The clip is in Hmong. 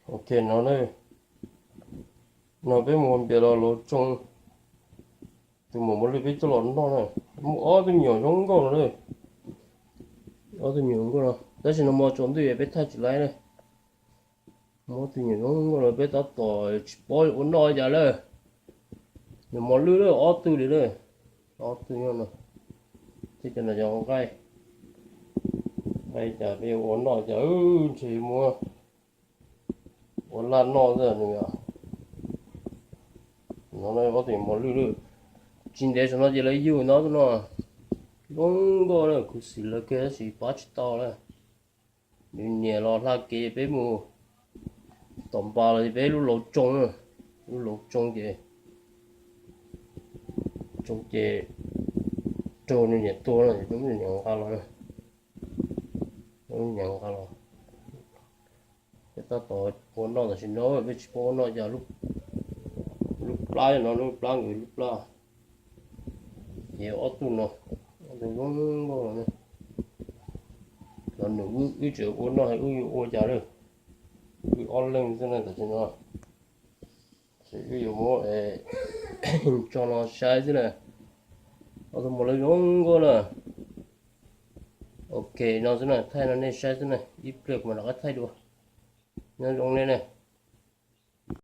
Ok, no na, no peb mus npias los laus tsoo, tus muam mos lwj peb coj los noj na. Muaj ob tug me nyuam zoo nkauj no na, ob tug me nyuam zoo nkauj no, tab sis no mos tsaus ntuj peb thaij tsis laib na. Muaj ob tug me nyuam zoo nkauj no peb tab tom tsis paub ua noj cas lawm. Nws mos lwj lawm ob tug li lawm, ob tug nyob no, thiab cov no cov nqaij, nqaij cas peb ua noj cas ntshe muab ua laj noj xwb nws. No ob tug me nyuam mos lwj lawm, tsis ntev saum no ces lawv yug no no, zoo nkauj na, khuv xim lawv kiag tab sis pab tsis tau lawm. Nws niam los hla kev peb mus tom npas los peb lub laus tsoo, lub laus tsoo ces, tsoo ces raug nws niam tua no ces nws niam nqa los, nws niam nqa los. Peb tab tom ua noj tam sim no peb tsis paub ua noj cas, lub plab no lub plab nkawd lub plab, ces ob tug no, ob tug zoo nkauj no, los nws wb tseem ua noj wb yuav ua cas lawm, wb ob leeg xwb na tam sim no. Ces wb yuav muab tso no saib xwb na. Ob tug mos lwj zoo nkauj na. Ok, no xwb na, thaij no nej saib xwb na, ib pliag kuv mam rov qab thaij dua. Nyob zoo nej na.